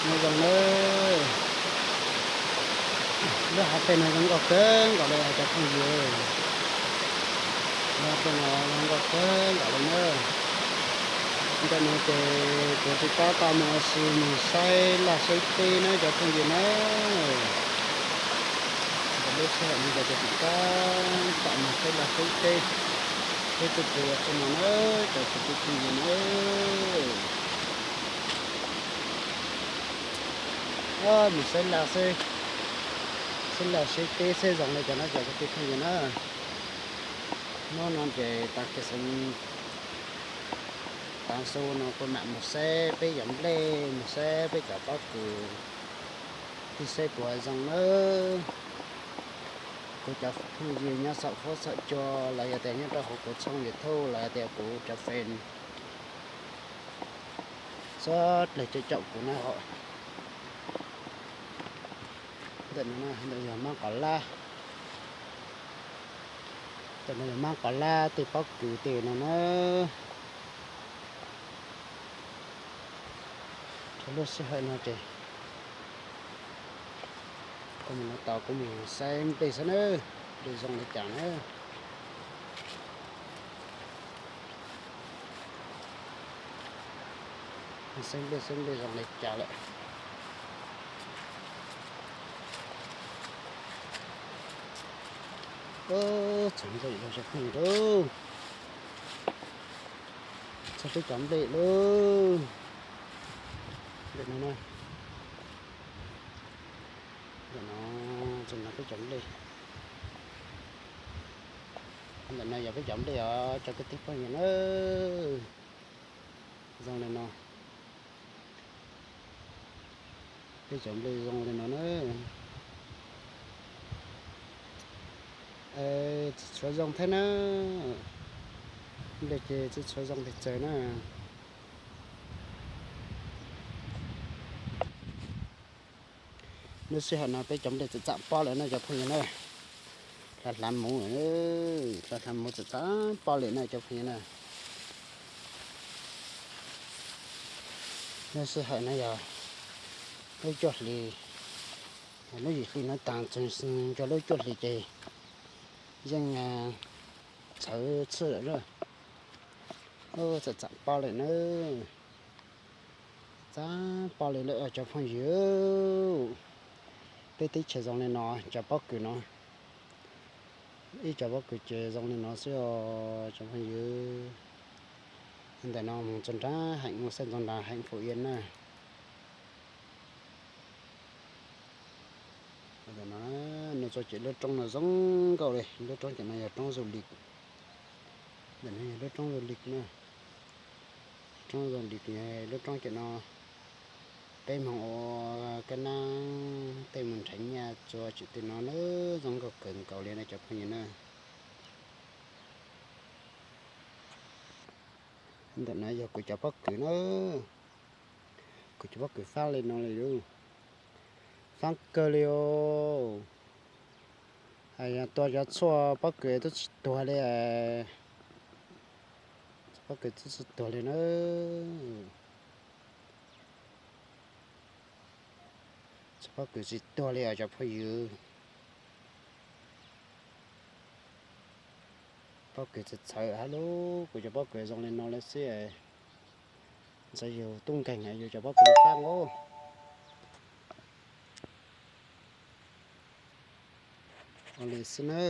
Nyob zoo nawb, lub hav pem no zoo nkauj kawg nkaus li cov phooj ywg. Lub hav pem no zoo nkauj kawg nkaus li nawb. Ntawm no ces kuv tsis tab tom mus ua si mus saib laj saib teb nawb cov phooj ywg nawb. Ntawm lub sij hawm no ces kuv tsis tab tom mus saib laj saib teb, peb tuaj pw ua no nawb cov kwv tij phooj ywg nawb. Mus saib laj xwb, saib laj saib teb saib zoo li cas no cov kwv tij phooj ywg na. Hnub no ces tag kis xeev tav su no kuv mam mus saib peb cov nplej, mus saib peb cov pob kws, tig saib puas zoo nawb. Kuv cov phooj ywg nyob saum huab saum cua los yog tias nyob rau hauv kuv tshooj YouTube los yog tias kuv cov fans txhua tus caum kuv na hos. Ntawm no yog mab qos lab, ntawm no yog mab qos lab tej pob kws tej no na. Rau lub sij hawm no ces kuv mus no tos kuv mus saib nplej xwb na, nplej zoo li cas na. Saib nplej saib nplej zoo li cas lawm. Txog ntxov los cov phooj ywg lauj, txog peb cov nplej lauj. Ntawm no na, ntawm no txog no peb cov nplej. Ntawm no yog peb cov nplej os cov kwv tij phooj ywg na. Zoo li no, peb cov nplej zoo li no na. Tsis tshua zoo thiab na, nplej ces tsis tshua zoo pes tsawg na. Lub sij hawm no peb cov nplej txawm txawm pob lawm na cov phooj ywg na. Hlav hlav mus, hlav hlav mus txawm txawm pob lawm na cov phooj ywg na. Lub sij hawm no yog lub cuaj hlis, lub yim hli no tag txog lub cuaj hlis ces yeej txhawv txhij lawm na. Txawm txawm pob lawm na. Txawm pob li lawm cov phooj ywg. Peb teb chaws zoo li no cov pob kws no, ib cov pob kws ces zoo li no xwb os cov phooj ywg. Ntawm no mus txog nrad heev, mus xauj txog nrad heev Phú Yên na. Ntawm no, nws txoj ces lub roob no zoo nkauj li, lub roob ces no yog roob du lịch. Ntawm no yog lub roob du lịch na. Roob du lịch, lub roob ces no peb moog ua kab nab tej mus nrheev nyaj txua tsim tej no na, zoo nkauj kawg nkaus li na cov phooj ywg na. Ntawm no yog kuv cov pob kws na, kuv cov pob kws fab li no li lauj, fab kawg li os. Hais yog tua cov tshuaj pob kws twb tsis tuag li, pob kws twb tsis tuag li na. Tshuaj pob kws tsis tuag li os cov phooj ywg. Pob kws txawv txhawv hab lub, kuv cov pob kws zoo li no lawm xwb. Ntxhais yug tub nkeeg yug cov pob kws fab os. Ua li xwb na.